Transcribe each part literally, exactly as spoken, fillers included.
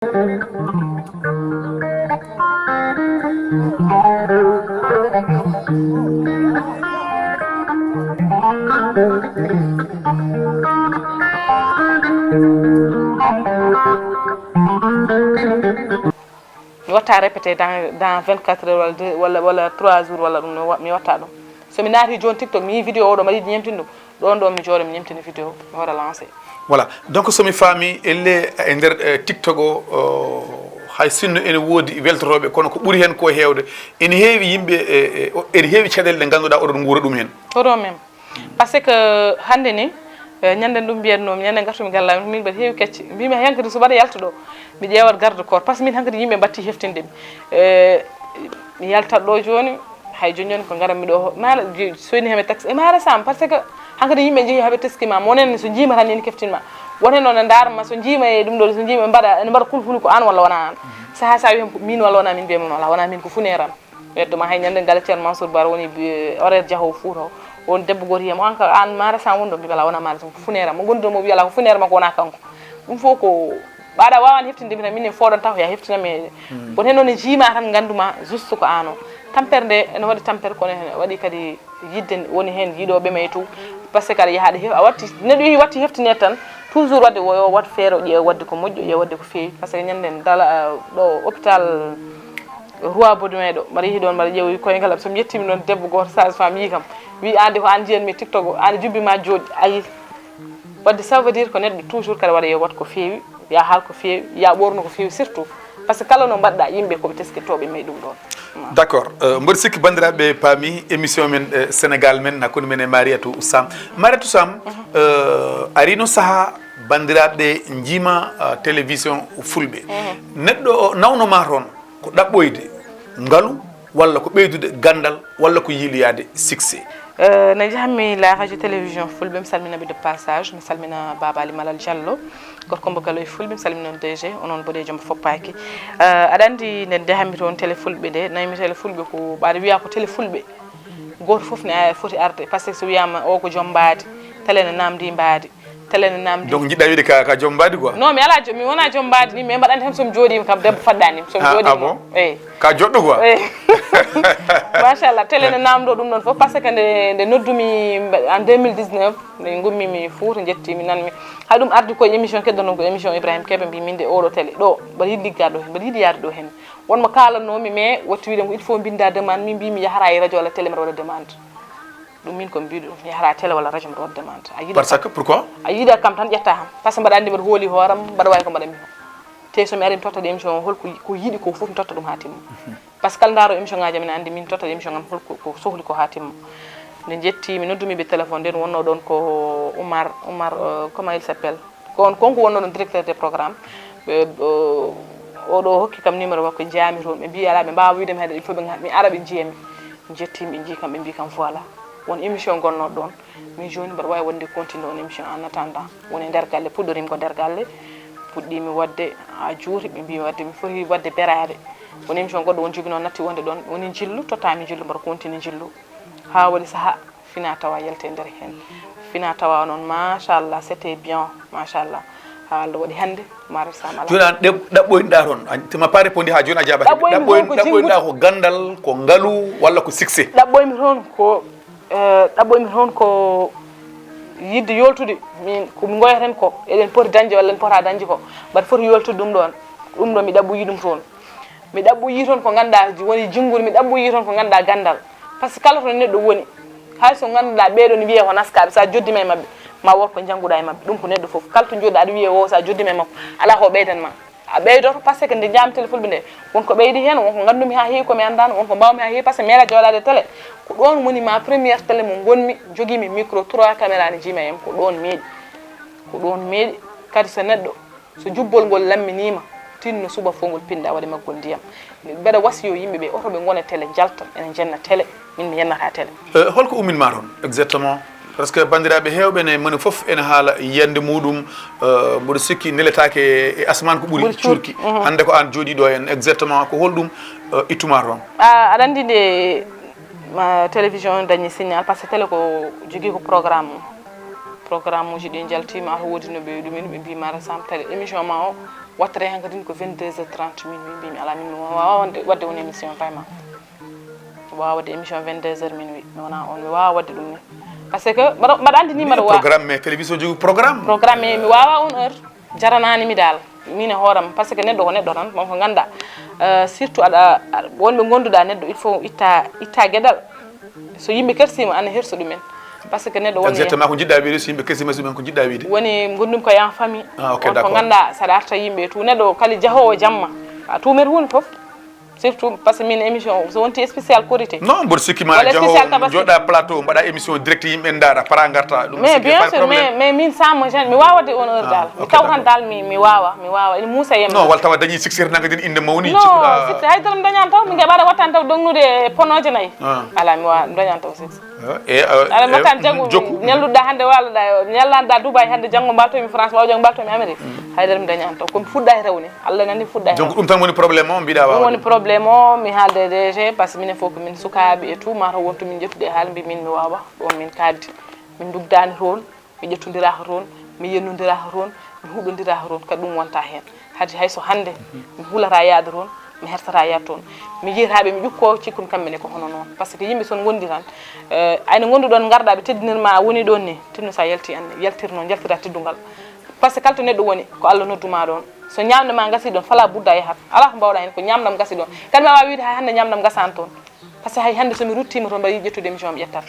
Mi watta répété dans dans vingt-quatre heures walla deux walla walla trois jours walla ɗum no wa- mi watta ɗum. So mi naati jooni TikTok, mi yii vidéo oɗo mbaɗi ñemtin ɗum, ɗon ɗo mi jooɗo mi ñemtina vidéo mi waɗa lancé. Voilà. Donc, so mi faami, elle e nder eh, TikTok o o, hay sinno ene woodi weltorooɓe, kono ko ɓuri heen ko heewde, ene heewi yimɓe eh, eh, o- ene heewi caɗeele ɗe ngannduɗaa oɗon nguura ɗum heen. Oɗo même. Par ce que hannde ni eh, ñande ɗum mbiyatnoomi ñande ngartumi galla min mbaɗi heewi kecce mbimi hankadi so mbaɗa yalta ɗo mi ƴeewat garde corps, par ce que min hankadi yimɓe mbatti heftinde mi. Eh, mi yaltat ɗo jooni, hay jooni jooni ko ngaran miɗo maana soyni heɓe taxe e maara sam, par ce que hankadi yimɓe jeehi haɓe teskima monen so jiima tan ene keftinma. Wonen noon e ndaarma so jiima e ɗum ɗo so jiima ɓe mbaɗa ene mbaɗa kulhuli ko an walla wona an. Saha sa wi hen ko min walla wona min mbiyamon wala wona min ko funeram. Weddoma hay ñande ngala Ceerno Mansour Bara woni bi- horaire jahowo Fuuta o. On debbo gooto yiyam o an ka an maara sam woni ɗo mbimi ala wona maara sam ko funeram mo gonduɗo mo wi ala ko funeram makko wona kanko. Ɗum fof ko ɓaɗa wawan heftinde mi tan minen fooɗon taw ya heftinami. Kono hen noon e jiima tan nganduma juste ko an o. Tampere nde ene waɗi tampere kono ene waɗi kadi yidde woni hen yiɗoɓe ma e tout. Par ce que aɗa yaha aɗa he- a watti neɗɗo yehi watti heftine tan toujours wadde o yo wat feere o ƴeewa wadde ko moƴƴo o ƴeewa wadde ko feewi par ce que ñande dala ɗo hôpital Roi Baudouin ɗo mbaɗa yehi ɗon mbaɗa ƴeewoyi koyngal am somi yettimi ɗon debbo goto sage femme yii kam wi an de ko an jiyanmi TikTok o an jubbi ma jooɗi ayi. Wadde ça veut dire ko neɗɗo toujours kadi waɗa yo wat ko feewi ya haal ko feewi ya ɓorno ko feewi surtout par ce que kala no mbaɗɗa yimɓe koɓe teskitoɓe may ɗum ɗon. D'accord. Mboɗo sikki banndiraaɓe paami émission men eh, Sénégal men hakkunde men e Mariatou Sam. Mariatou Sam, eh, arino saha banndiraaɓe njiima eh, télévision fulɓe. Neɗɗo o nawnoma toon ko ɗaɓɓoyde ngalu walla ko ɓeydude ganndal walla ko yiiloyaade succès? Eh, no njahammi la radio télévision fulɓe mi salminaɓe de passage mi salmina babali malal diallo. Gorko mbo galo e fulɓe mi salmina on dg onon boɗejo mbo foppaaki. Eh, aɗa anndi nde njahammi toon télé fulɓe nde nawmi télé fulɓe ko ɓaade wiya ko télé fulɓe. Gooto fof ne foti arde par ce que so wiyama o ko joom mbaadi télé ne namdi mbaadi. Télé ne namdi. Donc jiɗɗa wiide ka ka joom mbaadi quoi? Non mi ala mi wona joom mbaadi ni mais mbaɗa anndi tan somi jooɗima kam debbo faɗɗanima somi jooɗima. Ah bon? Eyi. Ka joɗɗo quoi? Eyi. Machallah télé ne namdo ɗum ɗon fof par ce que nde nde noddumi en deux mille dix-neuf nde gummimi Fouta jettimi nanmi hay ɗum ardi koye émission keddoton ko émission Ibrahima Kebe mbi min de oɗo télé ɗo mbaɗa yiɗi liggaade ɗo hen mbaɗa yiɗi yaade ɗo hen. Wonmo kaalanoomi mais watti wiide ko il faut mbinnda demande min mbi mi yahata e radio walla télé mbaɗa waɗa demande. Ɗum min ko mbiɗo ɗum yahata télé walla radio mbaɗa waɗa demande a yiɗa. Parce que pourquoi? A yiɗa kam tan ƴetta kam par ce que mbaɗa anndi mbaɗa hooli hooram mbaɗa wawi ko mbaɗa mi. Te so mi ari mi totta ɗo émission o holko ko yiɗi ko fof mi totta ɗum ha timma. Par ce que kala ndaaro émission ngaji amen anndi min totta ɗo émission am holko ko sohli ko ha timma. Nde jetti mi noddumi ɓe téléphone nden wonno ɗon ko Oumar Oumar comment il s'appelle. Ko on konko wonno ɗon directeur des programmes. Ɓe oɗo hokki kam numéro makko jaami toon ɓe mbi ala ɓe mbawa wiide mi hayde il faut ɓe mi ara ɓe jiyami. Jettimi ɓe jii kam ɓe mbi kam voilà. Won émission gonnoɗo ɗon. Min joni mbaɗa wawi wonde continue on émission en attendant woni e nder galle puɗɗorimi ko nder galle. Puɗɗimi wadde ha juuti ɓe mbimi wadde mi foti wadde berade. Won émission goɗɗo won jogui noon natti wonde ɗon woni jillu tottami jillu mbaɗa continue jillu. Ha waɗi saaha fina tawa yelte nder hen. Fina tawa noon machallah c'était bien machallah. Ha allah waɗi hande. Marie Sam ala. Joni an ɗe- ɗaɓɓoynoɗa toon an- tima pas répondu ha joni a jaɓaki. Ɗaɓɓoymi toon ko ɗaɓɓoynoɗa jingude. Ko gandal ko ngalu walla ko succès? Ɗaɓɓoymi toon ko eh, ɗaɓɓoymi toon ko yidde yoltude min ko goyaten ko eɗen poti dañde walla en pota dañde ko mbaɗa foti yoltude ɗum ɗon. Ɗum ɗo mi ɗaɓɓoyi ɗum toon. Mi ɗaɓɓoyi toon ko ganduɗa woni jingude mi ɗaɓɓoyi toon ko ganduɗa gandal. Par ce que kala to neɗɗo woni hay so ganduɗa ɓeɗo ne wiye ko naskaɓe sa joddima e mabɓe ma wot ko jannguɗa e mabɓe ɗum ko neɗɗo foof kala to joɗɗa aɗa wiye o sa joddima e makko ala ko ɓeydan ma. A ɓeydoto par ce que nde jaami télé fulɓe nde won ko ɓeydi hen won ko gandumi ha heewi komi andano won ko mbawmi ha heewi par ce que mi ala joɗade télé. Ko ɗon woni ma première télé mo gonmi joguimi micro trois caméra ne jiima em ko ɗon meeɗi. Ko ɗon meeɗi kadi so neɗɗo so jubbol ngol lamminima tinno suba fof ngol pinɗa waɗa maggol ndiyam. Mbeɗa wasiyo yimɓe ɓe oto ɓe gona télé jalta ene jenna télé. Min mi yennata télé. Eh, holko ummin ma toon exactement? Parce que bandiraɓe hewɓe ne moni foof ene haala yiyande muɗum. Eh, mboɗo sikki neletake e asman ko ɓuuri curki hande ko an jooɗiɗo en exactement ko holɗum? Eh, ittuma toon. Ah, aɗa andi nde ma télévision dañi signal par ce que télé ko jogui ko programme mum. Programme uji ɗi jaltima ato woodi no ɓe ɗumen ɓe mbi mara sam télé émission ma o. Wattere hankadin ko vingt-deux heures trente, minuit, mbimi ala, min mi wawa wonde, wadde on émission, vraiment. Mi wawa wadde émission vingt-deux heures, minuit, mi wona on, mi wawa wadde ɗum ni. Par ce que mbaɗa mbaɗa andi ni mbaɗa wawa. Programme, mais télévision jogi programme. Programme, mais mi wawa on heure. Jaranani mi dal, min e hooram, par ce que neɗɗo ko neɗɗo tan, donc ngannda, euh, surtout aɗa, aɗa, wonɓe gonduɗa neɗɗo, il faut itta itta gueɗal. So yimɓe kersima, an herso ɗumen. Par ce que neɗɗo woni, exactement, ko jiɗɗa wiide, so yimɓe kersima, so ɗumen ko jiɗɗa wiide. Woni gondumi ko en famille. Ah, ok, on ko d'accord. Ngannda, saɗa arta yimɓe e tout, neɗɗo kala jaahowo jamma, a tuumer hunde fof. Surtout par ce que min émission so wonti spécial korité. Non, mboɗo sikki ma walla spécial jaahowo tabaski. Jooɗa plateau, mbaɗa émission direct, yimɓe ndaara, para ngarta. Ɗum mais bien sûr, mais mais min, sans mo jeune, mi wawa wadde on heure dal. Mi taw tan dal mi mi wawa, mi wawa ene muusa yem. Non, walla tawa dañi succès nanga den inde mawni. Non, sikki haydara mi dañani taw, mi ngeɓaɗa wattan taw dognude ponoje nayyi. Ala, mi wawa, mi dañani taw sikki. Aɗa mbattan janngo, ñalluɗa hannde waloɗa, ñallanɗa Dubai hannde, janngo mbaltomi France, ɓawa janngo mbaltomi Amérique. Haydara mi dañani taw, komi fuɗɗa e rewne. Allah nani fuɗɗa e rewne. Donc ɗum tan woni problème o, mbiɗa wawa ɗum. Ɗum woni problème o, mi haalde D G, par ce que minen fof ko min sukaaɓe et tout, mataw wonto min ƴettude e haala, mbi min mi wawa, ɗo min kaddi. Min ndugdani toon, mi ƴettodiraka toon, mi yennodiraka toon, mi huɗodiraka toon, kadi ɗum wonta heen. Hade hayso hannde mi hulata yaade toon, mi hertata yaade toon. Mi yiyata ɓe, mi ƴukko, cikkumi kamɓe ne ko hono noon. Par ce que yimɓe so ngondi tan, eh, ayno gonduɗon ngarɗa ɓe teddinirma a woni ɗon ni, tinno sa yalti anne, yaltir noon, yaltira teddungal. Par ce que kala to neɗɗo woni, ko Allah nodduma ɗon. So ñamde ma gasi ɗon, fala budda yahat. Ala ko mbawɗa heen, ko ñamdam gasi ɗon. Kadi mi wawa wiide hay hannde ñamdam gasani toon. Par ce que hay hannde so mi ruttima toon, mbaɗa yiɗi ƴettude émission mi ƴettat.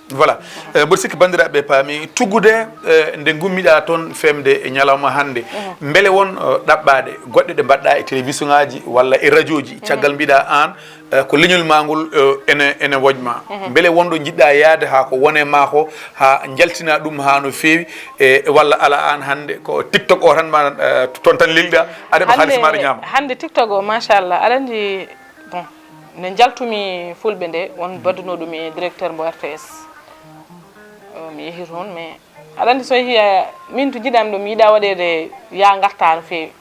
Voilà. Eh, mboɗo sikki banndiraaɓe paami tuggude, eh, nde ngummiɗa toon femde e ñalawma hannde. Mbele won, eh, ɗaɓɓaaɗe goɗɗe ɗe mbaɗɗa e télévision ngaji walla e radio ji, caggal mbiɗa aan, eh, ko leñol ma ngol, eh, ene, ene wojma. Mbele won ɗo njiɗɗa yaade haa ko wone ma ko, haa njaltina ɗum haa no feewi, e walla ala aan hannde ko TikTok o tan ma, eh, toon tan lelɗa, aɗa heɓa haalis ma aɗa ñaama? Hannde TikTok o, machallah, aɗa anndi, bon, nde njaltumi Fulɓe nde, on mbaɗduno ɗum e directeur mbo R T S. O, mi yehi toon, mais aɗa anndi so yehi, eh, min to jiɗami ɗo, mi yiɗa waɗede ya ngarta no feewi.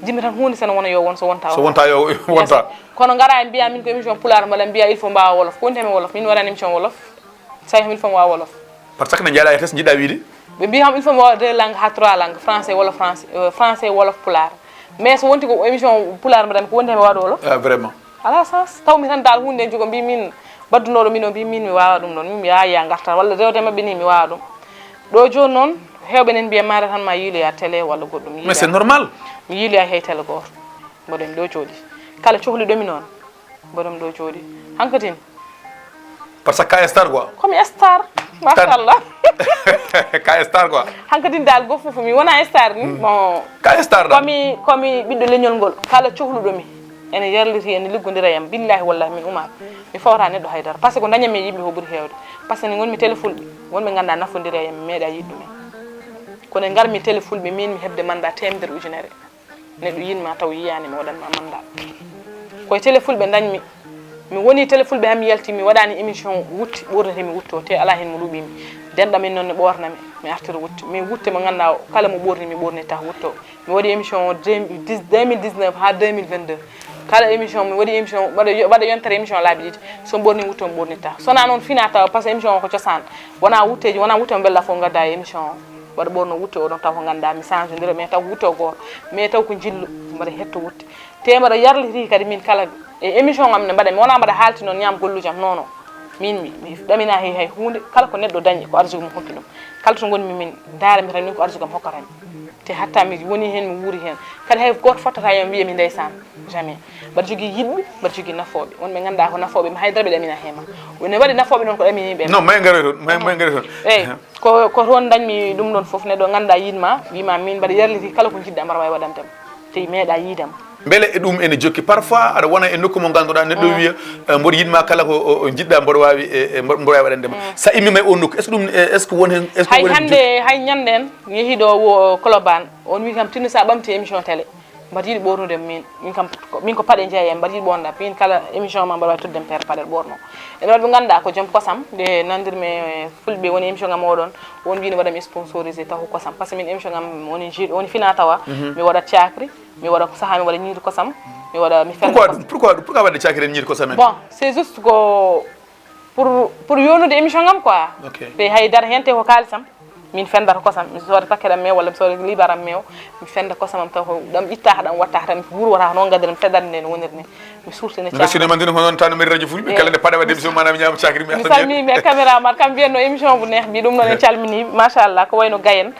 Jimmi tan huunde sene wona yo won, so wonta, so wonta yo wonta. Kono ngara en mbiya min ko émission pulaar mbaɗa, mbiya il faut mbawa wolof. Ko woni teme wolof? Min waɗani émission wolof. Tawi kam il faut mi wawa wolof. Par ce que ne jaaɗa e test jiɗɗa wiide? Ɓe mbi kam il faut mi wawa deux langues ha trois langues, français wolof, français, euh, français wolof pulaar. Mais so wonti ko émission pulaar mbaɗami, ko wonti mi waɗa wolof? Ah, vraiment. Ala sens. Taw mi tan dal hunde jogo mbi min baddunoɗo min o mbi min mi wawa ɗum ɗon. Min mi ya ya garta walla rewde mabɓe ni mi wawa ɗum. Ɗo joni noon hewɓe nen mbiya mara tan ma yiiloya télé walla goɗɗum. Mais c'est normal. Mi yiiloya hay télé goto. Mboɗo mi ɗo jooɗi. Kala cohluɗo mi noon. Mboɗo mi ɗo jooɗi. Hankadin. Par ce que ka star quoi. Komi star. Machallah. Ka star quoi. Hankadin dal go fof mi wona star ni. Bon. Ka star dal. Komi, komi ɓiɗɗo leñol ngol. Kala cohluɗo mi. Ene yarliti, ene liggodira yam. Billahi wallahi min Oumar. Mi fawta neɗɗo haydara. Par ce que ko dañami e yimɓe ko ɓuri hewde. Par ce que ni gonmi télé fulɓe. Wonɓe ganda nafodira e yam, mi meeɗa yiɗ ɗumen. Kono e ngarmi télé fulɓe min mi heɓde mandat temedere ujunere. Neɗɗo yinma taw yiyani mi waɗanma mandat. Koye télé fulɓe dañmi. Mi woni télé fulɓe han mi yalti mi waɗani émission wutte ɓornete mi wutto te ala hen mo luuɓimi. Denɗam en noon ne ɓornami mi artira wutte. Mi wutte mo ganduɗa kala mo ɓorni mi ɓornita wutto. Mi waɗi émission deux mille dix, deux mille dix-neuf ha deux mille vingt-deux. Kala émission mi waɗi émission mbaɗa yo-, mbaɗa yontere émission laabi ɗiɗi. So mi ɓorni wutto mi ɓornita. So wona noon fina tawa par ce que émission o ko cosaan. Wona wutteji, wona wutte mo bella fof gadda e émission o. Mbaɗa ɓorno wutte oɗon taw ko ganduɗa mi change ndira mais taw ko wutte o goto. Mais taw ko jillu mbaɗa hetto wutte. Te mbaɗa yarliti kadi min kala e émission am ne mbaɗa mi wona mbaɗa haalti noon ñaam gollujam non non. Min mi, mi ɗamina hay hay hunde kala ko neɗɗo dañi ko arsugue mum hokki ɗum. Kala to gonmi min ndaara mi tan min ko arsugue am hokkata mi. Te hatta mi woni hen mi wuuri hen. Kadi hay goto fottata yam wiya mi ndeysaan. Jamais. Mbaɗa jogui yiɗɓe, mbaɗa jogui nafoɓe. Wonɓe ganduɗa ko nafoɓe mi haydara ɓe ɗamina hema. Woni waɗi nafoɓe noon ko ɗaminiɓe. Non, may garoy toon, may, may garoy toon. Eyyi. Ko, ko toon dañmi ɗum ɗon fof, neɗɗo ganduɗa yiɗma, wima min mbaɗa yarliti kala ko jiɗɗa mbaɗa wawi waɗandema. Te meeɗa yiidema. Beele e ɗum ene jokki? Parfois aɗa wona e nokku mo ganduɗa neɗɗo wiya, eh, mboɗo yiɗma kala ko o, o jiɗɗa mboɗo wawi, e, e, mboɗo, mboɗo wawi waɗandema. Sa immima e on nokku, est ce que ɗum, e, est ce que woni hen, est ce que hay woni hen hande, jokki? Hay ñanden mi yeehi ɗo wo Colobane, on wi kam tinno sa ɓamti émission télé. Mbaɗa yiɗi ɓornude min, min kam, ko, min ko paɗe jeeya, mbaɗa yiɗi ɓornude min kala émission ma mbaɗa wawi tudde mi père paɗe ɓorno. Ene waɗi ɓe ganduɗa ko joom kosam, ɓe nandirmi e fulɓe woni émission ngam oɗon, won wino waɗami sponsorisé taw ko kosam. Par ce que min émission ngam woni ji-, woni fina tawa, mi waɗa cakri, mi waɗa ko saaha mi waɗa ñiiri kosam, mi waɗa mi ferme. Pourquoi ɗum? Pourquoi ɗum? Pourquoi waɗde cakri e ñiiri kosam en? Bon, c'est juste ko pour, pour yownude émission ngam quoi. Ok. Te hay dara hen te ko kalisam. Min fendata kosam, mi sooda paquet am mew walla mi sooda libar am mew, mi fenda kosam am taw ko ɗam ittaka, ɗam wattaka tan, mi wurwata ko noon gadere, mi fedani nde no woniri ni. Mi surtini. Resino man ndin hono tan mari radio fulɓe kala nde paɗa wadde émission manam ñaama cakri mi. Mi salmini ɓe caméra mar kam mbiyenno émission bu neex bi, ɗum noon en calmini machallah ko wayno gayen.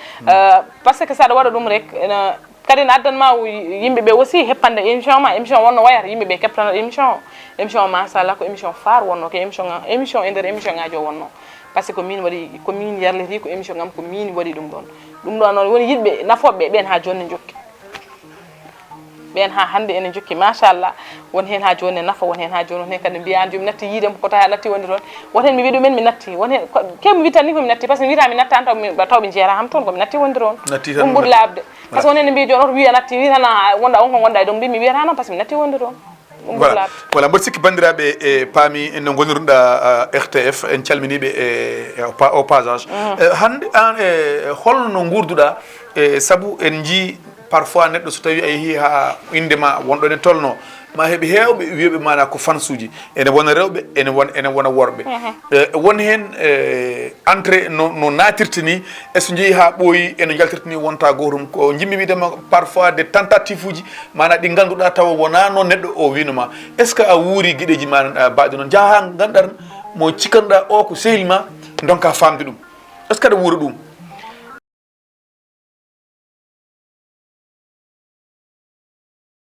Parce que saɗa waɗa ɗum rek ena kadi ne addan ma yimɓe ɓe aussi heppande émission ma, émission wonno wayata yimɓe ɓe keptana émission o. Émission o machallah ko émission phare wonno, ko émission émission e nder émission ngaji o wonno. Parce que ko min waɗi, ko min yarliti ko émission ngam ko min waɗi ɗum ɗon. Ɗum ɗo noon woni yiɗɓe nafoɓe ɓen ha jonni jokki. Ɓen ha hannde ene jokki machallah. Won hen ha jonni nafa, won hen ha jonni, won hen kadi mbiya an jom natti yiide ko tawi a natti wonde toon. Won hen mi wi ɗumen mi natti, won hen kemi witani ko mi natti, parce que mi wita mi natta an taw ɓe jeera ham toon, ko mi natti wonde toon. Ɗum ɓuri labde. Parce que won hen ne mbiya joni oto wiya natti, witana wonda on ko gonɗa e ɗum mbi mi wiyata noon parce que mi natti wonde toon. Voilà. Voilà, mboɗo sikki banndiraaɓe e paami no ngonirɗa. R T F en calminiiɓe e e au pa- au passage. Eh, hannde an e holno nguurduɗa? E sabu en njii parfois neɗɗo so tawi a yehi ha innde ma wonɗo ne tolno ma heɓi heewɓe wiyoɓe mana ko fansuji, ene wona rewɓe ene wona ene wona worɓe. Eh, won heen eh, entrée no no naatirta ni, e so jeeyi ha ɓooyi eno njaltirta ni wonta gootum. Ko jimmi wiidema parfois de tentative uji mana ɗi ngannduɗa tawa wona noon neɗɗo o wiino ma. Est ce que a wuuri giɗeji ma baɗi noon jaaha ha ngannduɗa tan mo cikkanɗa o ko sehil ma, donka famde ɗum? Est ce que aɗa wuura ɗum?